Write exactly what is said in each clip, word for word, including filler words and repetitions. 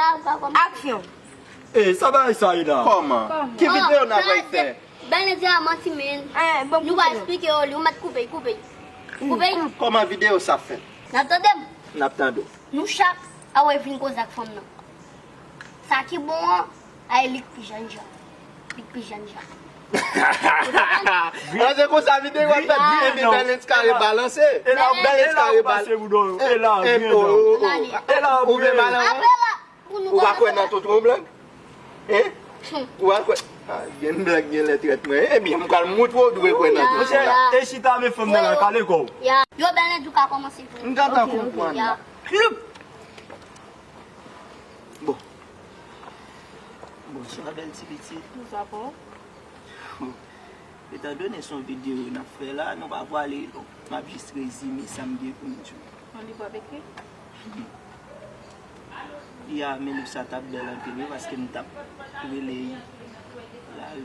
Aksyon. E, sa bagay sa ye la? Kòman? Ki videyo n ap fè? Bèl Nèg di a manti, men. Nou va eksplike yo, li ou mèt koupe, koupe. Koupe. Kòman videyo sa fèt? N ap tande m? N ap tande w. Nou chak a wè vin koze ak fanm nan. Sa ki bon an, ay li k pi jènjan. Li k pi jènjan. An se konsa videyo a fèt, epi Bèl Nèg ka rebalanse. E la, Bèl Nèg ka rebalanse. E la, e la, ou vle balanse. Apre la, Ou pa kwè nan tonton blag? Hein? Ou pa kwè? Ah, gen blag, gen lè trèt mwen. Ebyen, m pral moutre w dwe kwè nan tonton blag. E chita avè fanm nan la, kale kò w. Yo, Bèl Nèg ka kòmanse. M gentan konprann. Kloup! Bon. Bonswa, bèl ti pitit. Bonswa, pa. Bon. Etandone se yon videyo n ap fè la, nou pa pwale long. M ap jis rezime sa m gen pou m di w. Yon liv w ap ekri? Ya, men liv sa t ap bèl anpil wi, paske m t ap rele lavi.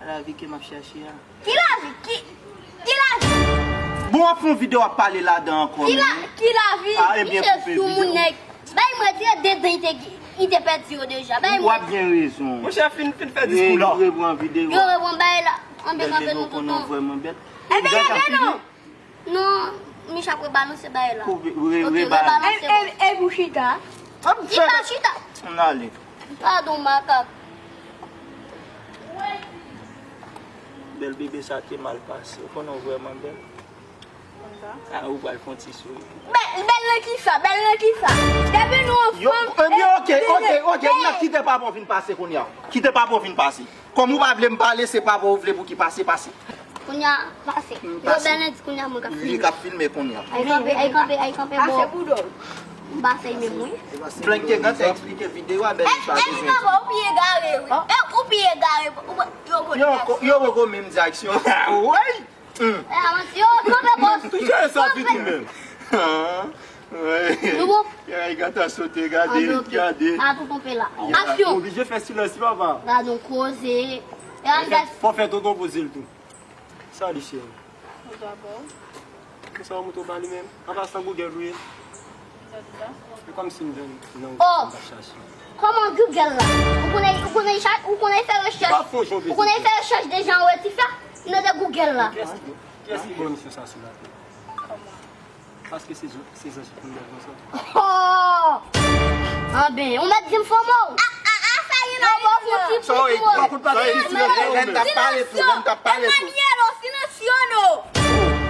Lavi ke m ap chache a. Ki lavi? Ki, ki lavi? Bon, w ap fè yon videyo, w ap pale ladan ankò menm. Ki lavi? Ah, ebyen, koupe videyo. Bay mwen, di de dan li te, li te pèdi yo deja. Bay mwen. W ap gen rezon. Monchè, fin, fin fè diskou la. Repran videyo. Yo repran bagay la. Anben kanpe nou toutan. Vrèman bèt. Ebyen, anben non. Non, Mich ap rebalanse bagay la. Ok, rebalanse. E pou chita. Li pa chita. Ann ale. Padon, makak. Bèl bebe sa te mal pase. Ou konnen w vrèman bèl. Konsa? Ah, ou pral fè yon ti souri. Bèl, bèl nan kisa? Bèl nan kisa? Depi nou ansanm. Ebyen, ok, ok, ok. N ap kite papa w vin pase kounye a. Kite papa w vin pase. Kòm ou pa vle m pale, se papa w vle pou ki pase, pase. Kounye a, pase. Yo, Bèl Nèg di kounye a mwen k ap filme. Li k ap filme kounye a. Ay kanpe, ay kanpe, ay kanpe, bon. M pase menm, wi. Blank te gentan eksplike videyo a, Bèl Nèg pa bezwen. Ou pi egare, wi. Ou pi egare. Yo poko menm di aksyon. Woy! Hmm. Eh, avanse, yo, kanpe, bòs. Touche sa vit ou menm. Ah, ouais. Nou bon? Ay, gata sote, gade, gade. A tou kanpe la. Aksyon. Oblije fè silans, papa. Gade yon koze. Fò fè tonton poze l tou. Salut, chérie. Bonswa, bro. Bonswa, mouton pa li menm. An pasan Google ou ye? E kòmsi m jwenn nan ou m t ap chache. Kòman Google la? Ou konnen, ou konnen cha-, ou konnen fè rechèch. Ou konnen fè rechèch de jan ou ti fè nan de Google la. Kiyès ki, kiyès ki bon misyon sa sou latè? Paske se zanj, se zanj ki konn bèl konsa. Oh! Anben, ou mèt di m fò mo. A, a, a, sa gen la. Yo, bon, fouti, fouti, fouti. Lè n t ap pale tou, lè n t ap pale tou. Emmanuel, o silenciano.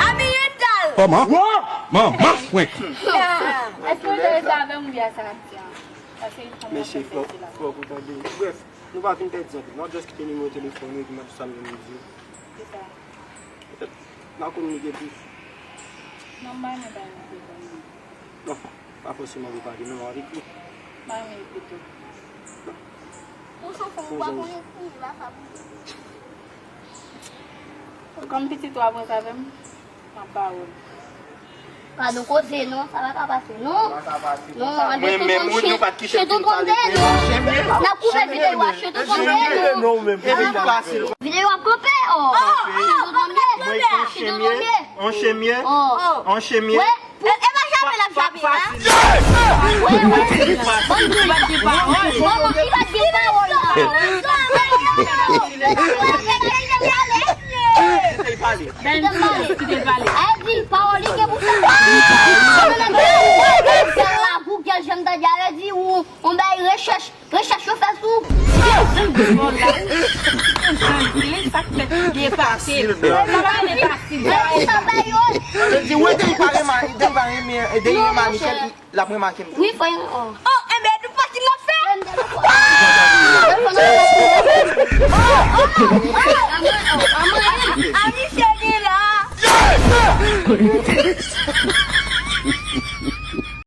Ambiental. Kòman? Manman fwenk. Èske w enterese avè m oubyen a sa n ap di a? Mesye, fòk, fòk ou tande. Brèf, nou pa fin pèdi anpil. N ap jis kite nimewo telefòn ou epi m ap di sa m gen pou m di w. Petèt, m pa konn li depi. Non, m pa renmen pale nan telefòn, non. Non, pa fòseman pou pale non avèk li. M pa renmen li pito. Ou sou fon, ou pa konnen ki la sa pou di. Kòm pitit ou ap rete avè m, m ap ba ou l. Pa nou koze non, sa pa ka pase non. Non, an de tonton chen tonton de non. N ap koupe videyo a, chen tonton de non. Videyo ap kanpe, oh. Chen tonton de. An chemye, an chemye. Wè, e pa jape l ap jape la. Wè, wè. Ban m di bat de pawòl. Kòman ki bat de pawòl la? Kite l pale. Bèl, kite l pale. Ay di, pawòl li gen pou sa. Sa la Google, jan m tande a, yo di ou, ou bay rechèch, rechèch yo fè sou. Sa k fèt depase. Sa pa depase. Yo di, wè, de pa renmen, de pa renmen, de renmen Michel. L ap remake m tou. Wi, fò yon, oh. Oh, enben, nou pati nan fè. A misye gen la.